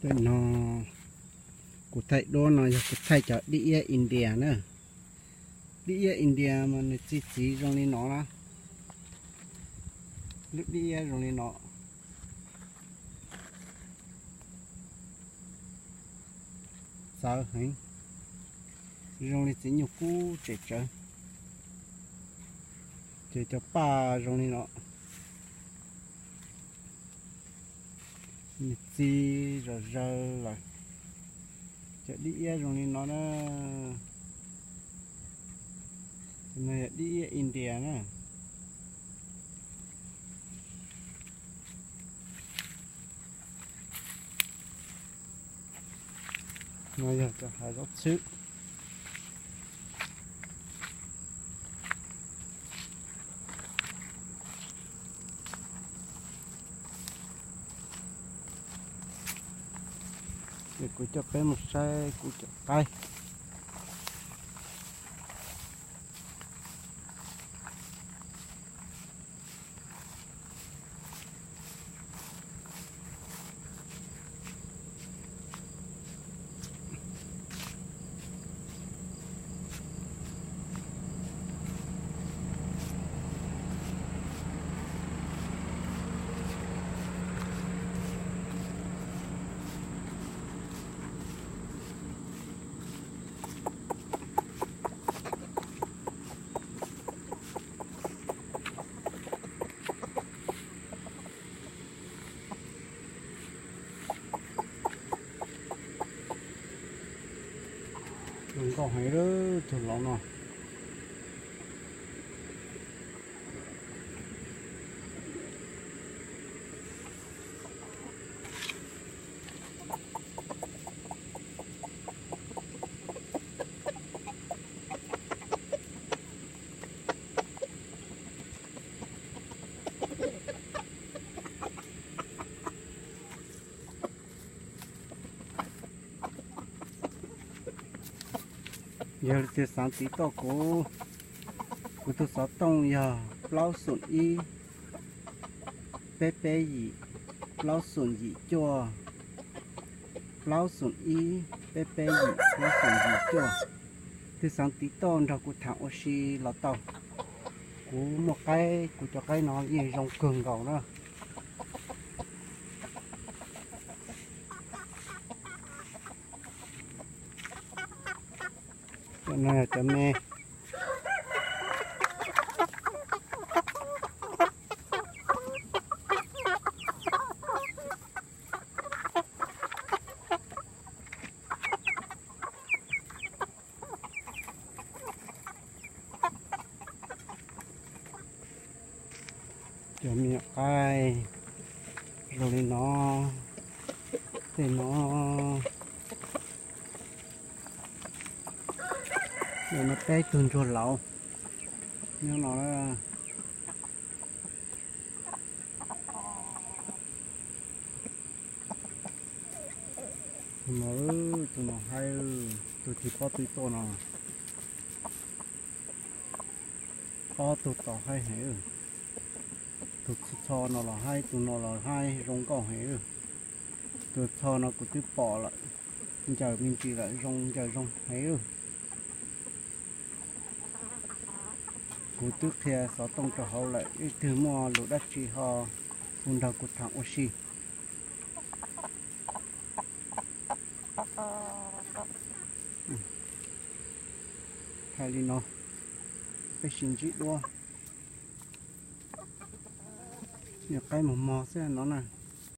Tam no kuv thaij duab no yog kuv thaij cov dib iab India na. Dib iab India mas nws txi txiv zoo li no na. Lub dib iab zoo li no. Txawv heev, zoo li txiv nyuj kub tsem tsawv. Ces cov paj zoo li no, nws txi zom zaws lawm. Cov dib iab zoo li no na, no yog dib iab India na. No yog cov hav zaub txhwb. Ces kuv coj peb mus saib kuv cov qaib. Zoo nkauj heev lawm tus laus no. Yog li tias xav tiv toj kuv, kuv tus xov tooj yog plaub xoom ib peb peb yim plaub xoom yim cuaj, plaub xoom ib peb peb yim plaub xoom yim cuaj. Twg xav tiv toj nrog kuv tham ua si los tau. Kuv muaj qaib, kuv cov qaib no yeej zoo kawg nkaus na. Cov no yog cov me. Cov me nyuam qaib zoo li no, tej no, no peb tug ntsuag laus nyob no. Tus no, tus no haib, tus tsis paub twb tuaj no. Ob tug tod haib heev. Tus txho no los haib, tus no los haib, zoo nkauj heev. Tus txho no kuv twb pom lawm, ncaws me ntsis lawm, zoo ncaws zoo heev. Kuv twb qhia xov tooj rau hauv lawm, leej twg muaj lus dab tsi ho hu nrog kuv tham ua si. Thaij li no, peb sib ntsib duab. Nyuam qaib mos mos xwb no na.